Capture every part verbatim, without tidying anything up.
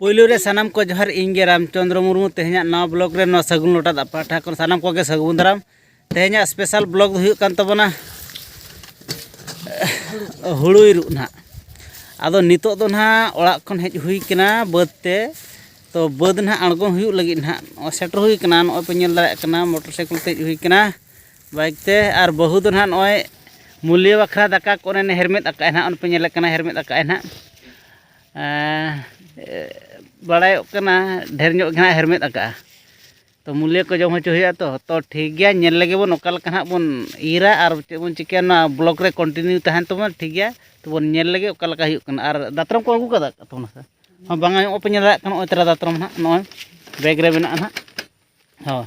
ᱯᱳᱭᱞᱳ ᱨᱮ ᱥᱟᱱᱟᱢ ᱠᱚ ᱡᱚᱦᱟᱨ, ᱤᱧ ᱜᱮ ᱨᱟᱢᱪᱚᱸᱫᱽᱨᱚ ᱢᱩᱨᱢᱩ᱾ ᱛᱮᱦᱮᱧᱟᱜ ᱱᱟᱣᱟ ᱵᱞᱚᱜ ᱨᱮ ᱱᱚᱣᱟ ᱥᱟᱹᱜᱩᱱ ᱞᱚᱴᱟ ᱫᱟᱜ ᱯᱟᱦᱴᱟ ᱠᱷᱚᱱ ᱥᱟᱱᱟᱢ ᱠᱚᱜᱮ ᱥᱟᱹᱜᱩᱱ ᱫᱟᱨᱟᱢ᱾ ᱛᱮᱦᱮᱧᱟᱜ ᱥᱯᱮᱥᱟᱞ ᱵᱞᱚᱜ ᱫᱚ ᱦᱩᱭᱩᱜ ᱠᱟᱱ ᱛᱟᱵᱚᱱᱟ ᱦᱩᱲᱩ ᱤᱨᱚᱜ ᱱᱟᱦᱟᱜ᱾ ᱟᱫᱚ ᱱᱤᱛᱚᱜ ᱫᱚ ᱱᱟᱦᱟᱜ ᱚᱲᱟᱜ ᱠᱷᱚᱱ ᱦᱮᱡ ᱦᱩᱭ ᱠᱟᱱᱟ ᱵᱟᱹᱫᱽ ᱛᱮ᱾ ᱛᱚ ᱵᱟᱹᱫᱽ ᱱᱟᱦᱟᱜ ᱟᱬᱜᱚᱱ ᱦᱩᱭᱩᱜ ᱞᱟᱹᱜᱤᱫ ᱱᱟᱦᱟᱜ ᱱᱚᱜᱼᱚᱭ ᱥᱮᱴᱮᱨ ᱦᱩᱭ ᱠᱟᱱᱟ᱾ ᱱᱚᱜᱼᱚᱭ ᱯᱮ ᱧᱮᱞ ᱫᱟᱲᱮᱭᱟᱜ ᱠᱟᱱᱟ ᱢᱚᱴᱚᱨ ᱥᱟᱭᱠᱮᱞ ᱛᱮ ᱦᱮᱡ ᱦᱩᱭ ᱠᱟᱱᱟ, ᱵᱟᱭᱤᱠ ᱛᱮ᱾ ᱟᱨ ᱵᱟᱹᱦᱩ ᱫᱚ ᱱᱟᱦᱟᱜ ᱱᱚᱜᱼᱚᱭ ᱢᱩᱞᱭᱟᱹ ᱵᱟᱠᱷᱨᱟ ᱫᱟᱠᱟ ᱠᱚ ᱚᱱᱮ ᱦᱮᱨᱢᱮᱫ ᱟᱠᱟᱫᱼᱟᱭ ᱱᱟᱦᱟᱜ, ᱚᱱᱮ ᱯᱮ ᱧᱮᱞᱮᱫ ᱠᱟᱱᱟ ᱦᱮᱨᱢᱮᱫ ᱟᱠᱟᱫᱼᱟᱭ ᱱᱟᱦᱟᱜ᱾ ᱮᱸ, ᱵᱟᱲᱟᱭᱚᱜ ᱠᱟᱱᱟ ᱰᱷᱮᱨ ᱧᱚᱜ ᱜᱮ ᱱᱟᱦᱟᱜ ᱦᱮᱨᱢᱮᱫ ᱟᱠᱟᱫᱼᱟ᱾ ᱛᱚ ᱢᱩᱞᱭᱟᱹ ᱠᱚ ᱡᱚᱢ ᱦᱚᱪᱚ ᱦᱩᱭᱩᱜᱼᱟ᱾ ᱛᱚ ᱛᱚ ᱴᱷᱤᱠ ᱜᱮᱭᱟ, ᱧᱮᱞ ᱞᱮᱜᱮ ᱵᱚᱱ ᱚᱠᱟ ᱞᱮᱠᱟ ᱱᱟᱦᱟᱜ ᱵᱚᱱ ᱤᱨᱟ ᱟᱨ ᱪᱮᱫ ᱵᱚᱱ ᱪᱤᱠᱟᱹᱭᱟ᱾ ᱱᱚᱣᱟ ᱵᱞᱚᱜ ᱨᱮ ᱠᱚᱱᱴᱤᱱᱤᱭᱩ ᱛᱟᱦᱮᱱ ᱛᱟᱵᱚᱱᱟ, ᱴᱷᱤᱠ ᱜᱮᱭᱟ? ᱛᱚ ᱵᱚᱱ ᱧᱮᱞ ᱞᱮᱜᱮ ᱚᱠᱟ ᱞᱮᱠᱟ ᱦᱩᱭᱩᱜ ᱠᱟᱱᱟ᱾ ᱟᱨ ᱫᱟᱛᱨᱚᱢ ᱠᱚ ᱟᱹᱜᱩ ᱠᱟᱫᱟ ᱛᱟᱵᱚᱱᱟ ᱥᱮ? ᱦᱚᱸ, ᱵᱟᱝᱟ, ᱱᱚᱜᱼᱚᱭ ᱯᱮ ᱧᱮᱞ ᱫᱟᱲᱮᱭᱟᱜ ᱠᱟᱱᱟ, ᱱᱚᱜᱼᱚᱭ ᱛᱟᱨᱟ ᱫᱟᱛᱨᱚᱢ ᱱᱟᱦᱟᱜ ᱱᱚᱜᱼᱚᱭ ᱵᱮᱜᱽ ᱨᱮ ᱢᱮᱱᱟᱜᱼᱟ ᱱᱟᱦᱟᱜ᱾ ᱦᱚᱸ,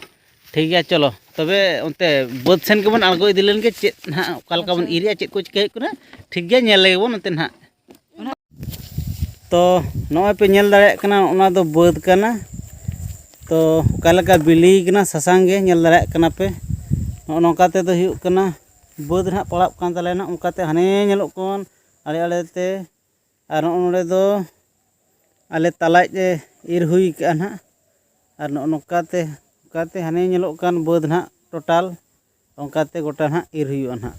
ᱴᱷᱤᱠ ᱜᱮᱭᱟ, ᱪᱚᱞᱚ ᱛᱚᱵᱮ ᱚᱱᱛᱮ ᱵᱟᱹᱫᱽ ᱥᱮᱱ ᱜᱮᱵᱚᱱ ᱟᱬᱜᱚ ᱤᱫᱤ ᱞᱮᱱ ᱜᱮ, ᱪᱮᱫ ᱱᱟᱦᱟᱜ ᱚᱠᱟ ᱞᱮᱠᱟ ᱵᱚᱱ ᱤᱨᱮᱜᱼᱟ, ᱪᱮᱫ ᱠᱚ ᱪᱤᱠᱟᱹ ᱦᱩᱭᱩᱜ ᱠᱟᱱᱟ, ᱴᱷᱤᱠ ᱜᱮᱭᱟ, ᱧᱮᱞ ᱞᱮᱜᱮ ᱵᱚᱱ ᱚᱱᱛᱮ ᱱᱟᱦᱟᱜ᱾ ᱛᱚ ᱱᱚᱜᱼᱚᱭ ᱯᱮ ᱧᱮᱞ ᱫᱟᱲᱮᱭᱟᱜ ᱠᱟᱱᱟ, ᱚᱱᱟ ᱫᱚ ᱵᱟᱹᱫᱽ ᱠᱟᱱᱟ᱾ ᱛᱚ ᱚᱠᱟ ᱞᱮᱠᱟ ᱵᱤᱞᱤ ᱠᱟᱱᱟ, ᱥᱟᱥᱟᱝ ᱜᱮ, ᱧᱮᱞ ᱫᱟᱲᱮᱭᱟᱜ ᱠᱟᱱᱟ ᱯᱮ᱾ ᱱᱚᱜᱼᱚ ᱱᱚᱝᱠᱟ ᱛᱮᱫᱚ ᱦᱩᱭᱩᱜ ᱠᱟᱱᱟ ᱵᱟᱹᱫᱽ ᱱᱟᱦᱟᱜ ᱯᱟᱲᱟᱜ ᱠᱟᱱ ᱛᱟᱞᱮᱭᱟ ᱱᱟᱦᱟᱜ᱾ ᱚᱱᱠᱟᱛᱮ ᱦᱟᱱᱮ ᱧᱮᱞᱚᱜ ᱠᱟᱱ ᱟᱲᱮ ᱟᱲᱮ ᱛᱮ, ᱟᱨ ᱱᱚᱜᱼᱚ ᱱᱚᱰᱮ ᱫᱚ ᱟᱞᱮ ᱛᱟᱞᱟᱡ ᱮ ᱤᱨ ᱦᱩᱭ ᱠᱟᱜᱼᱟ ᱱᱟᱦᱟᱜ᱾ ᱟᱨ ᱱᱚᱜᱼᱚ ᱱᱚᱝᱠᱟᱛᱮ, ᱚᱱᱠᱟᱛᱮ ᱦᱟᱱᱮ ᱧᱮᱞᱚᱜ ᱠᱟᱱ ᱵᱟᱹᱫᱽ ᱱᱟᱦᱟᱜ ᱴᱳᱴᱟᱞ ᱚᱱᱠᱟᱛᱮ ᱜᱚᱴᱟ ᱱᱟᱦᱟᱜ ᱤᱨ ᱦᱩᱭᱩᱜᱼᱟ ᱱᱟᱦᱟᱜ᱾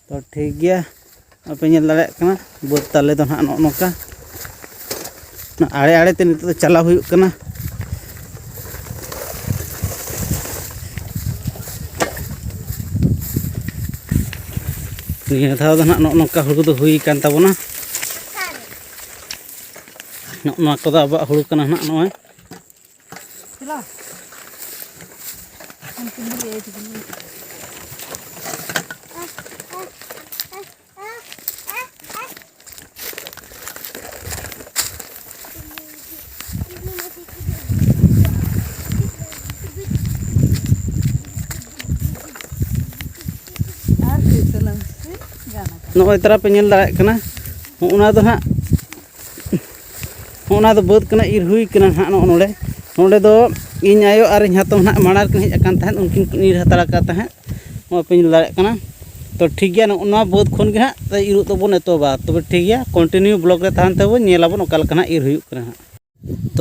ᱛᱚ ᱴᱷᱤᱠ ᱜᱮᱭᱟ, ᱟᱯᱮ ᱧᱮᱞ ᱫᱟᱲᱮᱭᱟᱜ ᱠᱟᱱᱟ ᱵᱟᱹᱫᱽ ᱛᱟᱞᱮ ᱫᱚ ᱱᱟᱦᱟᱜ ᱱᱚᱜᱼᱚ ᱱᱚᱝᱠᱟ᱾ ᱚᱱᱟ ᱟᱲᱮ ᱟᱲᱮ ᱛᱮ ᱱᱤᱛᱚᱜ ᱫᱚ ᱪᱟᱞᱟᱣ ᱦᱩᱭᱩᱜ ᱠᱟᱱᱟ᱾ ᱱᱤᱭᱟᱹ ᱫᱷᱟᱣ ᱫᱚ ᱱᱟᱦᱟᱜ ᱱᱚᱜᱼᱚ ᱱᱚᱝᱠᱟ ᱦᱩᱲᱩ ᱫᱚ ᱦᱩᱭ ᱟᱠᱟᱱ ᱛᱟᱵᱚᱱᱟ᱾ ᱱᱚᱜᱼᱚ ᱱᱚᱣᱟ ᱠᱚᱫᱚ ᱟᱵᱚᱣᱟᱜ ᱦᱩᱲᱩ ᱠᱟᱱᱟ ᱱᱟᱦᱟᱜ ᱱᱚᱜᱼᱚᱭ᱾ ᱟᱨ ᱠᱟᱹᱡ ᱛᱟᱞᱟᱝ ᱥᱮ ᱜᱟᱱ ᱟᱠᱟᱱᱟ᱾ ᱱᱚᱜᱼᱚᱭ ᱛᱟᱨᱟ ᱯᱮ ᱧᱮᱞ ᱫᱟᱲᱮᱭᱟᱜ ᱠᱟᱱᱟ, ᱦᱚᱸᱜᱼᱚ ᱱᱟ ᱫᱚ ᱱᱟᱦᱟᱜ ᱦᱚᱸᱜᱼᱚ ᱱᱟ ᱫᱚ ᱵᱟᱹᱫᱽ ᱠᱟᱱᱟ, ᱤᱨ ᱦᱩᱭ ᱠᱟᱱᱟ ᱱᱟᱦᱟᱜ᱾ ᱱᱚᱜᱼᱚ ᱱᱚᱰᱮ, ᱱᱚᱰᱮ ᱫᱚ ᱤᱧ ᱟᱭᱳ ᱟᱨ ᱤᱧ ᱦᱟᱛᱚᱢ ᱱᱟᱦᱟᱜ ᱢᱟᱲᱟᱝ ᱨᱮᱠᱤᱱ ᱦᱮᱡ ᱟᱠᱟᱱ ᱛᱟᱦᱮᱸᱫ, ᱩᱱᱠᱤᱱ ᱠᱤᱱ ᱤᱨ ᱦᱟᱛᱟᱲ ᱟᱠᱟᱫ ᱛᱟᱦᱮᱸᱫ᱾ ᱱᱚᱜᱼᱚᱭ ᱯᱮ ᱧᱮᱞ ᱫᱟᱲᱮᱭᱟᱜ ᱠᱟᱱᱟ᱾ ᱛᱚ ᱴᱷᱤᱠ ᱜᱮᱭᱟ, ᱱᱚᱜᱼᱚ ᱱᱚᱣᱟ ᱵᱟᱹᱫᱽ ᱠᱷᱚᱱ ᱜᱮ ᱦᱟᱸᱜ ᱤᱨᱚᱜ ᱫᱚᱵᱚᱱ ᱮᱛᱚᱦᱚᱵᱟ᱾ ᱛᱚᱵᱮ ᱴᱷᱤᱠ ᱜᱮᱭᱟ, ᱠᱚᱱᱴᱤᱱᱤᱭᱩ ᱵᱞᱚᱜ ᱨᱮ ᱛᱟᱦᱮᱱ ᱛᱟᱵᱚᱱ, ᱧᱮᱞ ᱟᱵᱚᱱ ᱚᱠᱟ ᱞᱮᱠᱟ ᱱᱟᱦᱟᱜ ᱤᱨ ᱦᱩᱭᱩᱜ ᱠᱟᱱᱟ ᱦᱟᱸᱜ᱾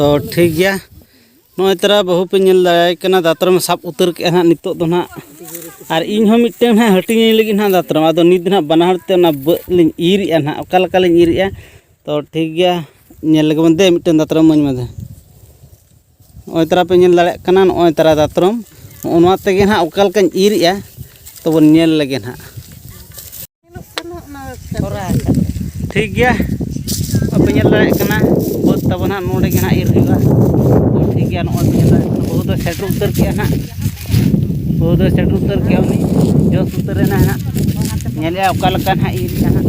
ᱛᱚ ᱴᱷᱤᱠ ᱜᱮᱭᱟ, ᱱᱚᱜᱼᱚᱭ ᱛᱟᱨᱟ ᱵᱟᱹᱦᱩ ᱯᱮ ᱧᱮᱞ ᱫᱟᱲᱮᱭᱟᱭ ᱠᱟᱱᱟ, ᱫᱟᱛᱨᱚᱢ ᱥᱟᱵ ᱩᱛᱟᱹᱨ ᱠᱮᱜᱼᱟ ᱱᱟᱦᱟᱜ ᱱᱤᱛᱚᱜ ᱫᱚ ᱱᱟᱦᱟᱜ᱾ ᱟᱨ ᱤᱧ ᱦᱚᱸ ᱢᱤᱫᱴᱟᱝ ᱱᱟᱦᱟᱜ ᱦᱟᱹᱴᱤᱧ ᱟᱹᱧ ᱞᱟᱹᱜᱤᱫ ᱱᱟᱦᱟᱜ ᱫᱟᱛᱨᱚᱢ, ᱟᱫᱚ ᱱᱤᱛ ᱫᱚ ᱱᱟᱦᱟᱜ ᱵᱟᱱᱟ ᱦᱚᱲ ᱛᱮ ᱚᱱᱟ ᱵᱟᱹᱫᱽ ᱞᱤᱧ ᱤᱨᱮᱜᱼᱟ ᱱᱟᱦᱟᱜ, ᱚᱠᱟ ᱞᱮᱠᱟ ᱞᱤᱧ ᱤᱨᱮᱜᱼᱟ᱾ ᱛᱚ ᱴᱷᱤᱠ ᱜᱮᱭᱟ, ᱧᱮᱞ ᱞᱮᱜᱮ ᱵᱚᱱ, ᱫᱮ ᱢᱤᱫᱴᱟᱝ ᱫᱟᱛᱨᱚᱢ ᱤᱢᱟᱹᱧ ᱢᱮ ᱫᱮ᱾ ᱱᱚᱜᱼᱚᱭ ᱛᱟᱨᱟ ᱯᱮ ᱧᱮᱞ ᱫᱟᱲᱮᱭᱟᱜ ᱠᱟᱱᱟ, ᱱᱚᱜᱼᱚᱭ ᱛᱟᱨᱟ ᱫᱟᱛᱨᱚᱢ, ᱱᱚᱜᱼᱚ ᱱᱚᱣᱟ ᱛᱮᱜᱮ ᱱᱟᱦᱟᱜ ᱚᱠᱟ ᱞᱮᱠᱟᱧ ᱤᱨᱮᱜᱼᱟ, ᱛᱚᱵᱚᱱ ᱧᱮᱞ ᱞᱮᱜᱮ ᱱᱟᱦᱟᱜ᱾ ᱴᱷᱤᱠ ᱜᱮᱭᱟ, ᱵᱟᱯᱮ ᱧᱮᱞ ᱫᱟᱲᱮᱭᱟᱜ ᱠᱟᱱᱟ, ᱵᱟᱹᱫᱽ ᱛᱟᱵᱚᱱ ᱦᱟᱸᱜ ᱱᱚᱰᱮ ᱜᱮ ᱦᱟᱸᱜ ᱤᱨ ᱦᱩᱭᱩᱜᱼᱟ᱾ ᱛᱚ ᱴᱷᱤᱠ ᱜᱮᱭᱟ, ᱱᱚᱜᱼᱚᱭ ᱯᱮ ᱧᱮᱞ ᱫᱟᱲᱮᱭᱟᱜ ᱠᱟᱱᱟ, ᱵᱟᱹᱦᱩ ᱫᱚ ᱥᱮᱴᱮᱨ ᱩᱛᱟᱹᱨ ᱠᱮᱜᱼᱟ ᱦᱟᱸᱜ, ᱵᱟᱹᱦᱩ ᱫᱚ ᱥᱮᱴᱮᱨ ᱩᱛᱟᱹᱨ ᱠᱮᱜᱼᱟ, ᱩᱱᱤ ᱡᱚᱥ ᱩᱛᱟᱹᱨ ᱮᱱᱟ ᱦᱟᱸᱜ, ᱧᱮᱞᱮᱜᱼᱟ ᱚᱠᱟ ᱞᱮᱠᱟ ᱦᱟᱸᱜ ᱤᱨ ᱮᱜᱼᱟ ᱦᱟᱸᱜ᱾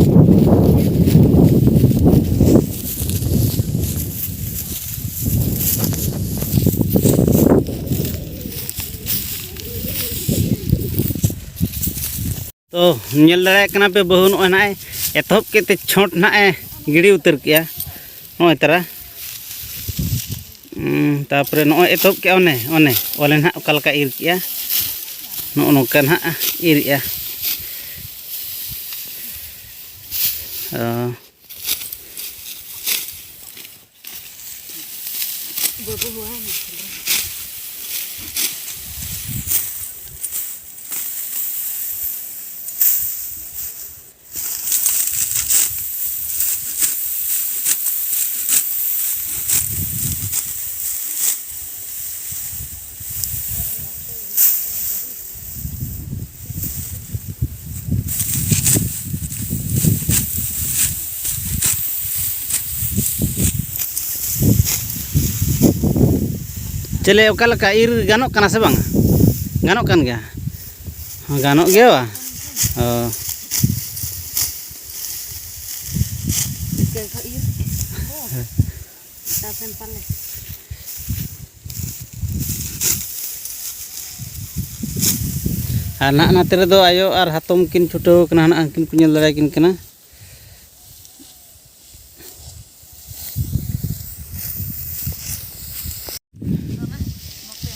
ᱛᱚ ᱧᱮᱞ ᱫᱟᱲᱮᱭᱟᱜ ᱠᱟᱱᱟ ᱯᱮ, ᱵᱟᱹᱦᱩ ᱱᱚᱜᱼᱚᱭ ᱱᱟᱦᱟᱜ ᱮ ᱮᱛᱚᱦᱚᱵ ᱠᱮᱫ ᱛᱮ ᱪᱷᱚᱴ ᱱᱟᱦᱟᱜ ᱮ ᱜᱤᱰᱤ ᱩᱛᱟᱹᱨ ᱠᱮᱜᱼᱟ᱾ ᱱᱚᱜᱼᱚᱭ ᱛᱟᱨᱟ, ᱩᱸ, ᱛᱟᱨᱯᱚᱨᱮ ᱱᱚᱜᱼᱚᱭ ᱮᱛᱚᱦᱚᱵ ᱠᱮᱜᱼᱟ, ᱚᱱᱮ ᱚᱱᱮ ᱚᱱᱮ ᱱᱟᱦᱟᱜ ᱚᱠᱟ ᱞᱮᱠᱟ ᱤᱨ ᱠᱮᱜᱼᱟ, ᱱᱚᱜᱼᱚ ᱱᱚᱝᱠᱟ ᱱᱟᱦᱟᱜ ᱤᱨ ᱮᱜᱼᱟ᱾ ᱚ᱾ ᱪᱮᱞᱮ, ᱚᱠᱟ ᱞᱮᱠᱟ ᱤᱨ ᱜᱟᱱᱚᱜ ᱠᱟᱱᱟ ᱥᱮ ᱵᱟᱝ? ᱜᱟᱱᱚᱜ ᱠᱟᱱ ᱜᱮᱭᱟ? ᱦᱚᱸ, ᱜᱟᱱᱚᱜ ᱜᱮᱭᱟ ᱵᱟ? ᱚ᱾ ᱟᱨ ᱱᱟᱜ ᱱᱟᱛᱮ ᱨᱮᱫᱚ ᱟᱭᱳ ᱟᱨ ᱦᱟᱛᱚᱢ ᱠᱤᱱ ᱪᱷᱩᱴᱟᱹᱣ ᱠᱟᱱᱟ, ᱱᱟᱜ ᱩᱱᱠᱤᱱ ᱠᱚ ᱧᱮᱞ ᱫᱟᱲᱮᱭᱟᱠᱤᱱ ᱠᱟᱱᱟ᱾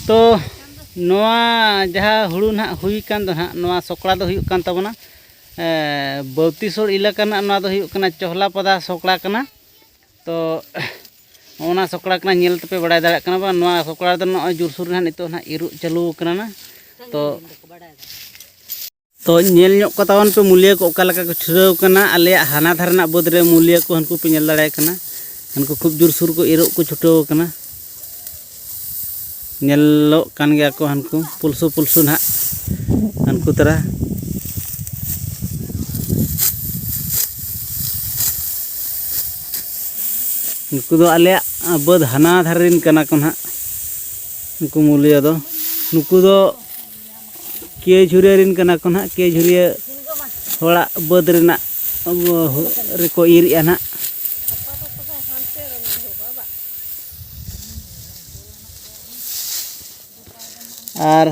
ᱛᱚ ᱱᱚᱣᱟ ᱡᱟᱦᱟᱸ ᱦᱩᱲᱩ ᱱᱟᱦᱟᱜ ᱦᱩᱭ ᱠᱟᱱ ᱫᱚ ᱱᱟᱦᱟᱜ, ᱱᱚᱣᱟ ᱥᱚᱠᱲᱟ ᱫᱚ ᱦᱩᱭᱩᱜ ᱠᱟᱱ ᱛᱟᱵᱚᱱᱟ, ᱮ, ᱵᱟᱹᱣᱛᱤᱥᱚᱲ ᱮᱞᱟᱠᱟ ᱨᱮᱱᱟᱜ ᱱᱚᱣᱟ ᱫᱚ ᱦᱩᱭᱩᱜ ᱠᱟᱱᱟ ᱪᱚᱦᱞᱟᱯᱟᱫᱟ ᱥᱚᱠᱲᱟ ᱠᱟᱱᱟ᱾ ᱛᱚ ᱱᱚᱣᱟ ᱥᱚᱠᱲᱟ ᱠᱟᱱᱟ, ᱧᱮᱞ ᱛᱮᱯᱮ ᱵᱟᱲᱟᱭ ᱫᱟᱲᱮᱭᱟᱜ ᱠᱟᱱᱟ ᱵᱟᱝ? ᱱᱚᱣᱟ ᱥᱚᱠᱲᱟ ᱨᱮᱫᱚ ᱱᱚᱜᱼᱚᱭ ᱡᱳᱨᱥᱳᱨ ᱨᱮ ᱦᱟᱸᱜ ᱱᱤᱛᱚᱜ ᱱᱟᱦᱟᱜ ᱤᱨᱚᱜ ᱪᱟᱹᱞᱩ ᱟᱠᱟᱱᱟ ᱱᱟ᱾ ᱛᱚ, ᱛᱚ ᱧᱮᱞ ᱧᱚᱜ ᱠᱚ ᱛᱟᱵᱚᱱ ᱯᱮ ᱢᱩᱞᱤᱭᱟᱹ ᱠᱚ ᱚᱠᱟ ᱞᱮᱠᱟ ᱠᱚ ᱪᱷᱩᱴᱟᱹᱣ ᱠᱟᱱᱟ᱾ ᱟᱞᱮᱭᱟᱜ ᱦᱟᱱᱟ ᱫᱷᱟᱨᱮ ᱨᱮᱱᱟᱜ ᱵᱟᱹᱫᱽ ᱨᱮ ᱢᱩᱞᱤᱭᱟᱹ ᱠᱚ ᱦᱟᱱᱠᱩ ᱯᱮ ᱧᱮᱞ ᱫᱟᱲᱮᱭᱟᱭ ᱠᱟᱱᱟ, ᱦᱟᱱᱠᱩ ᱠᱷᱩᱵ ᱡᱳᱨᱥᱳᱨ ᱠᱚ ᱤᱨᱚᱜ ᱠᱚ ᱪᱷᱩᱴᱟᱹᱣ ᱟᱠᱟᱱᱟ᱾ ᱧᱮᱞᱚᱜ ᱠᱟᱱ ᱜᱮᱭᱟ ᱠᱚ ᱦᱟᱱᱠᱩ ᱯᱩᱞᱥᱩ ᱯᱩᱞᱥᱩ ᱱᱟᱦᱟᱜ, ᱦᱟᱱᱠᱩ ᱛᱟᱨᱟ᱾ ᱱᱩᱠᱩ ᱫᱚ ᱟᱞᱮᱭᱟᱜ ᱵᱟᱹᱫᱽ ᱦᱟᱱᱟ ᱫᱷᱟᱨᱮ ᱨᱮᱱ ᱠᱟᱱᱟ ᱠᱚ ᱱᱟᱦᱟᱜ, ᱱᱩᱠᱩ ᱢᱩᱞᱤᱭᱟᱹ ᱫᱚ᱾ ᱱᱩᱠᱩ ᱫᱚ ᱠᱮ ᱡᱷᱩᱨᱤᱭᱟᱹ ᱨᱮᱱ ᱠᱟᱱᱟ ᱠᱚ ᱱᱟᱦᱟᱜ, ᱠᱮ ᱡᱷᱩᱨᱤᱭᱟᱹ ᱦᱚᱲᱟᱜ ᱵᱟᱹᱫᱽ ᱨᱮᱱᱟᱜ ᱨᱮᱠᱚ ᱤᱨᱮᱜᱼᱟ ᱱᱟᱦᱟᱜ᱾ ᱟᱨ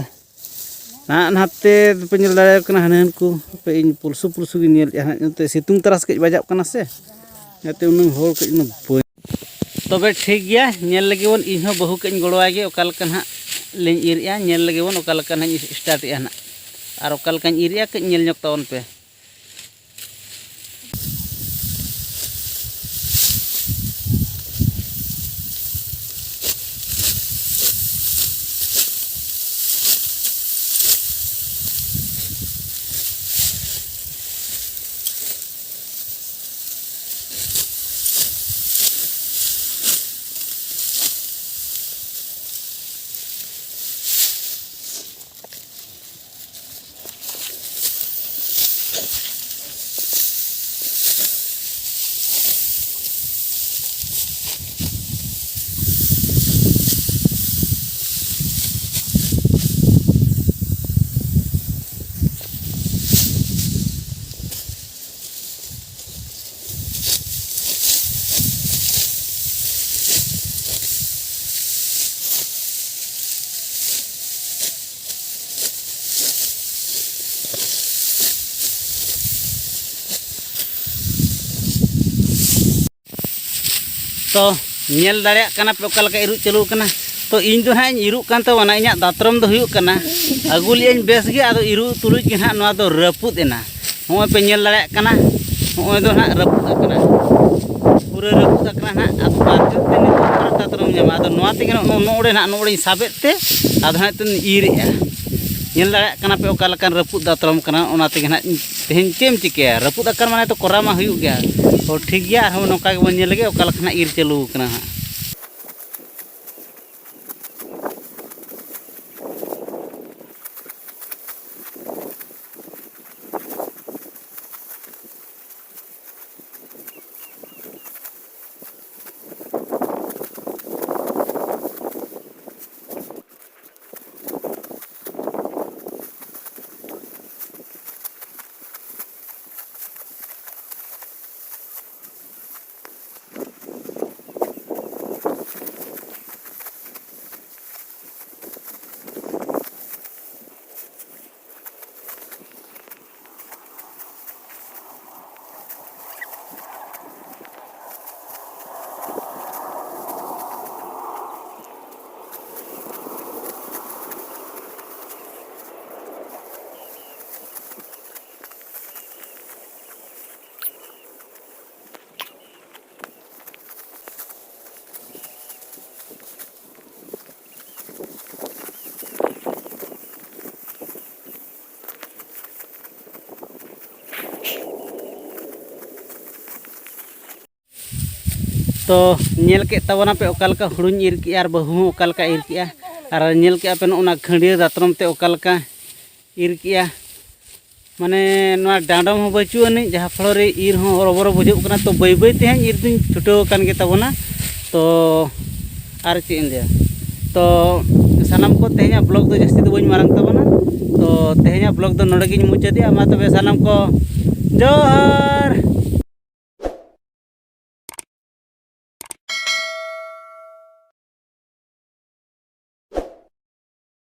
ᱱᱟᱦᱟᱜ ᱱᱟᱦᱟᱜ ᱛᱮ ᱯᱮ ᱧᱮᱞ ᱫᱟᱲᱮᱭᱟᱠᱚ ᱠᱟᱱᱟ, ᱦᱟᱱᱮ ᱦᱟᱱᱠᱩ ᱦᱟᱯᱮ ᱤᱧ ᱯᱩᱞᱥᱩ ᱯᱩᱞᱥᱩ ᱜᱤᱧ ᱧᱮᱞᱮᱫᱼᱟ ᱦᱟᱸᱜ, ᱱᱚᱛᱮ ᱥᱤᱛᱩᱝ ᱛᱟᱨᱟᱥ ᱠᱟᱹᱡ ᱵᱟᱡᱟᱜ ᱠᱟᱱᱟ ᱥᱮ, ᱚᱱᱟᱛᱮ ᱩᱱᱟᱹᱝ ᱦᱚᱲ ᱠᱟᱹᱡ ᱩᱱᱟᱹᱝ ᱵᱟᱹᱧ᱾ ᱛᱚᱵᱮ ᱴᱷᱤᱠ ᱜᱮᱭᱟ, ᱧᱮᱞ ᱞᱮᱜᱮ ᱵᱚᱱ, ᱤᱧ ᱦᱚᱸ ᱵᱟᱹᱦᱩ ᱠᱟᱹᱡ ᱤᱧ ᱜᱚᱲᱚᱣᱟᱭ ᱜᱮ, ᱚᱠᱟ ᱞᱮᱠᱟ ᱱᱟᱦᱟᱜ ᱞᱤᱧ ᱤᱨᱮᱜᱼᱟ, ᱧᱮᱞ ᱞᱮᱜᱮ ᱵᱚᱱ ᱚᱠᱟ ᱞᱮᱠᱟ ᱱᱟᱦᱟᱜ ᱤᱧ ᱥᱴᱟᱨᱴᱮᱜᱼᱟ ᱱᱟᱦᱟᱜ, ᱟᱨ ᱚᱠᱟ ᱞᱮᱠᱟᱧ ᱤᱨᱮᱜᱼᱟ ᱠᱟᱹᱡ ᱧᱮᱞ ᱧᱚᱜ ᱛᱟᱵᱚᱱ ᱯᱮ᱾ ᱛᱚ, ᱧᱮᱞ ᱫᱟᱲᱮᱭᱟᱜ ᱠᱟᱱᱟ ᱯᱮ ᱚᱠᱟ ᱞᱮᱠᱟ ᱤᱨᱚᱜ ᱪᱟᱹᱞᱩ ᱠᱟᱱᱟ᱾ ᱛᱚ, ᱤᱧ ᱫᱚ ᱱᱟᱦᱟᱜ ᱤᱧ ᱤᱨᱚᱜ ᱠᱟᱱ ᱛᱟᱵᱚᱱᱟ, ᱤᱧᱟᱹᱜ ᱫᱟᱛᱨᱚᱢ ᱫᱚ ᱦᱩᱭᱩᱜ ᱠᱟᱱᱟ, ᱟᱹᱜᱩ ᱞᱮᱜᱼᱟᱹᱧ ᱵᱮᱥ ᱜᱮ, ᱟᱫᱚ ᱤᱨᱚᱜ ᱛᱩᱞᱩᱡ ᱜᱮ ᱱᱟᱦᱟᱜ ᱱᱚᱣᱟ ᱫᱚ ᱨᱟᱹᱯᱩᱫ ᱮᱱᱟ᱾ ᱱᱚᱜᱼᱚᱭ ᱯᱮ ᱧᱮᱞ ᱫᱟᱲᱮᱭᱟᱜ ᱠᱟᱱᱟ, ᱱᱚᱜᱼᱚᱭ ᱫᱚ ᱱᱟᱦᱟᱜ ᱨᱟᱹᱯᱩᱫ ᱟᱠᱟᱱᱟ, ᱯᱩᱨᱟᱹ ᱨᱟᱹᱯᱩᱫ ᱟᱠᱟᱱᱟ ᱱᱟᱦᱟᱜ᱾ ᱟᱫᱚ ᱵᱟᱨ ᱫᱤᱱ ᱛᱮ ᱱᱤᱛᱚᱜ ᱫᱟᱛᱨᱚᱢ ᱧᱟᱢᱟ᱾ ᱟᱫᱚ ᱱᱚᱣᱟ ᱛᱮᱜᱮ ᱱᱚᱜᱼᱚ ᱱᱚᱜᱼᱚ ᱱᱚᱰᱮ ᱱᱟᱦᱟᱜ ᱱᱚᱜᱼᱚᱭ ᱤᱧ ᱥᱟᱵᱮᱫ ᱛᱮ ᱟᱫᱚ ᱦᱟᱸᱜ ᱱᱤᱛᱚᱜ ᱤᱧ ᱤᱨᱮᱜᱼᱟ᱾ ᱧᱮᱞ ᱫᱟᱲᱮᱭᱟᱜ ᱠᱟᱱᱟ ᱯᱮ ᱚᱠᱟ ᱞᱮᱠᱟᱱ ᱨᱟᱹᱯᱩᱫ ᱫᱟᱛᱨᱚᱢ ᱠᱟᱱᱟ᱾ ᱚᱱᱟ ᱛᱮᱜᱮ ᱱᱟᱦᱟᱜ ᱤᱧ ᱛᱮᱦᱮᱧ ᱪᱮᱫ ᱮᱢ ᱪᱤᱠᱟᱹᱭᱟ, ᱨᱟᱹᱯᱩᱫ ᱟᱠᱟᱱ ᱢᱟᱱᱮ ᱛᱚ ᱠᱚᱨᱟᱣ ᱢᱟ ᱦᱩᱭᱩᱜ ᱜᱮᱭᱟ᱾ ᱚ, ᱴᱷᱤᱠ ᱜᱮᱭᱟ, ᱟᱨᱦᱚᱸ ᱱᱚᱝᱠᱟ ᱜᱮᱵᱚᱱ ᱧᱮᱞ ᱞᱮᱜᱮ ᱚᱠᱟ ᱞᱮᱠᱟ ᱱᱟᱦᱟᱜ ᱤᱨ ᱪᱟᱹᱞᱩ ᱟᱠᱟᱱᱟ ᱦᱟᱸᱜ᱾ ᱛᱚ, ᱧᱮᱞ ᱠᱮᱫ ᱛᱟᱵᱚᱱᱟᱯᱮ ᱚᱠᱟ ᱞᱮᱠᱟ ᱦᱩᱲᱩᱧ ᱤᱨ ᱠᱮᱜᱼᱟ ᱟᱨ ᱵᱟᱹᱦᱩ ᱦᱚᱸ ᱚᱠᱟ ᱞᱮᱠᱟ ᱤᱨ ᱠᱮᱜᱼᱟ᱾ ᱟᱨ ᱧᱮᱞ ᱠᱮᱜᱼᱟ ᱯᱮ ᱱᱚᱜᱼᱚ ᱱᱟ ᱠᱷᱟᱹᱱᱰᱭᱟᱹ ᱫᱟᱛᱨᱚᱢ ᱛᱮ ᱚᱠᱟ ᱞᱮᱠᱟ ᱤᱨ ᱠᱮᱜᱼᱟ᱾ ᱢᱟᱱᱮ ᱱᱚᱣᱟ ᱰᱟᱸᱰᱚᱢ ᱦᱚᱸ ᱵᱟᱹᱪᱩᱜ ᱟᱹᱱᱤᱡ, ᱡᱟᱦᱟᱸ ᱯᱷᱚᱲᱚ ᱨᱮ ᱤᱨ ᱦᱚᱸ ᱦᱚᱨᱚᱵᱚᱨᱚ ᱵᱩᱡᱷᱟᱹᱜ ᱠᱟᱱᱟ᱾ ᱛᱚ, ᱵᱟᱹᱭ ᱵᱟᱹᱭ ᱛᱮ ᱦᱟᱸᱜ ᱤᱨ ᱫᱩᱧ ᱪᱷᱩᱴᱟᱹᱣ ᱟᱠᱟᱱ ᱜᱮ ᱛᱟᱵᱚᱱᱟ᱾ ᱛᱚ, ᱟᱨ ᱪᱮᱫ ᱤᱧ ᱞᱟᱹᱭᱟ, ᱛᱚ, ᱥᱟᱱᱟᱢ ᱠᱚ ᱛᱮᱦᱮᱧᱟᱜ ᱵᱞᱚᱜ ᱫᱚ ᱡᱟᱹᱥᱛᱤ ᱫᱚ ᱵᱟᱹᱧ ᱢᱟᱨᱟᱝ ᱛᱟᱵᱚᱱᱟ᱾ ᱛᱚ, ᱛᱮᱦᱮᱧᱟᱜ ᱵᱞᱚᱜ ᱫᱚ ᱱᱚᱰᱮ ᱜᱤᱧ ᱢᱩᱪᱟᱹᱫᱮᱜᱼᱟ᱾ ᱢᱟ ᱛᱚᱵᱮ ᱥᱟᱱᱟᱢ ᱠᱚ ᱡᱚᱦᱟᱨ᱾